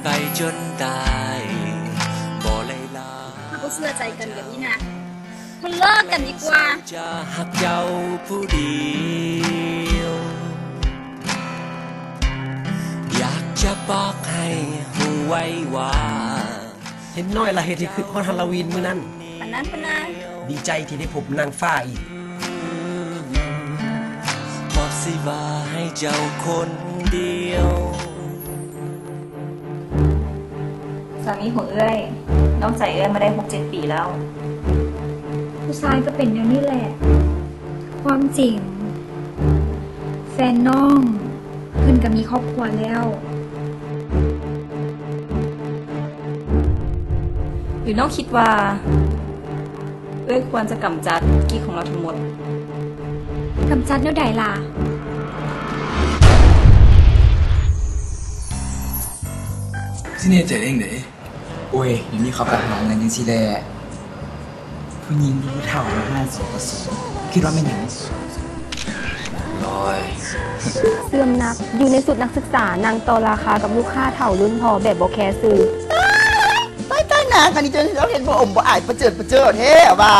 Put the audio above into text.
ໄປຈົນຕາຍ ບໍ່ໄດ້ລາ ເຮົາບໍ່ເຊື່ອໃຈກັນແບບນີ້ນະ ເຮົາເລີກກັນດີກວ່າ ຈະຮັກເຈົ້າຜູ້ດຽວ ຢາກຈະບອກໃຫ້ຮູ້ໄວ້ວ່າ ເຫັນນ້ອຍລະເຮັດໃຫ້ຄິດຮອດຮາໂລວີນມື້ນັ້ນ ປານນັ້ນພຸ້ນນາ ດີໃຈທີ່ໄດ້ພົບນາງຟ້າອີກ ມອບຊີວາໃຫ້ເຈົ້າຄົນດຽວ. ສາມີຂອງເອື້ອຍ ນອກໃຈເອື້ອຍມາໄດ້ຫົກເຈັດປີແລ້ວ. ຜູ້ຊາຍກໍເປັນແນວນີ້ແຫຼະ. ຄວາມຈິງ ແຟນນ້ອງ ເພິ່ນກໍມີຄອບຄົວແລ້ວ. ຫຼືນ້ອງຄິດວ່າ ເອື້ອຍຄວນຈະກຳຈັດກິກຂອງລາວທັງໝົດ. ກຳຈັດແນວໃດລະ? ຊິແນ່ໃຈເອງເດ້. ໂອ້ຍ ດຽວນີ້ເຂົາກໍຫາເງິນຈັ່ງຊີ້ແຫຼະ. ຜູ້ຍິງຜູ້ເຖົ້າມາຫາສູງກະສູງ ຄິດວ່າແມ່ນຫຍັງ? ໂອ້ຍ ເສື່ອມນັກ ຢູ່ໃນຊຸດນັກສຶກສາ ນັ່ງຕໍ່ລາຄາກັບລູກຄ້າເຖົ້າລຸ້ນພໍ່ແບບບໍ່ແຄຊື່. ຕາຍ ຕາຍ ຕາຍນາ ອັນນີ້ເຈົ້າເຮັດບໍ່ອົມບໍ່ອາຍ ປະເຈີດປະເຈີດແທ້ວ່າ.